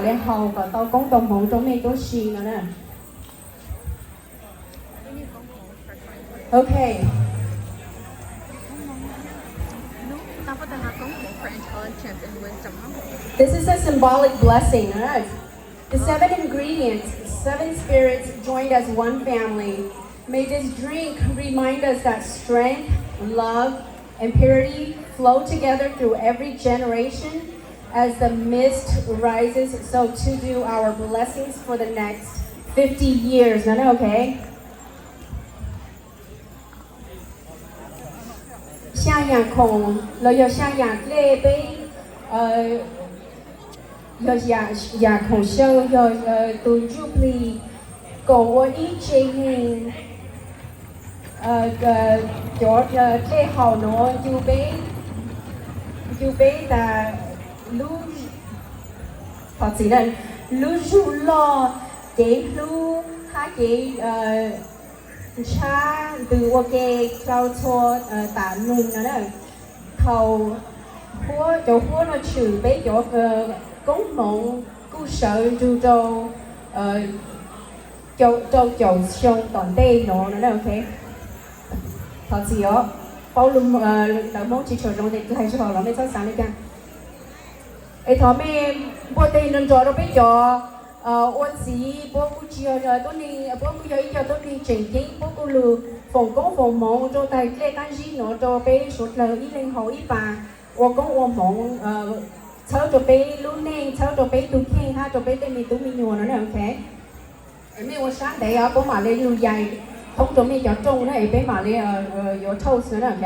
mam li haus kom tau koob tau hmoov rau mej tuab si no na. Okay. This is a symbolic blessing, all right? The seven ingredients, seven spirits joined as one family. May this drink remind us that strength, love, and purity flow together through every generation. As the mist rises, so too do our blessings for the next fifty years. No, no, okay? Xya yam khoom los yog xya yam dlej peb, yog yam khoom xyaw, yog tus ntsuj plig, koom ua ib tse neeg. Cov dlej haus no ncu peb, ncu peb tas lub, thov txim na, lub zug loj, kev hlub hab kev ntshab ntws ua ke rau txhua tam neeg no na. Thaum huab, cov huab no tshwm peb cov koob hmoov kuj sawv nrug rau rau caum xyoo tom ntej no no. Thov txim os, paub lus ntawv Hmoob tsis tshua zoo ces hais tsis hauv los mej txhob xav li cas. Es thov mej npuaj teg nrov nrov rau peb cov ua txiv, puab kuj tsis yog tuab neeg, puab kuj yog ib co tuab neeg tseem ceeb, puab kuj lug foom koob foom hmoov rau taig dlej qab zib no rau peb suav dlawg ib leeg haus ib pas, ua koob ua hmoov, txhawb rau peb lub neej, txhawb rau peb tug kheej hab rau peb tej me tub me nyuam no ne, ok. Es mej ua sab ntev os, puab mam li lug yais thoob rau mej cov rooj na, es peb mam li yuav toast no na, ok.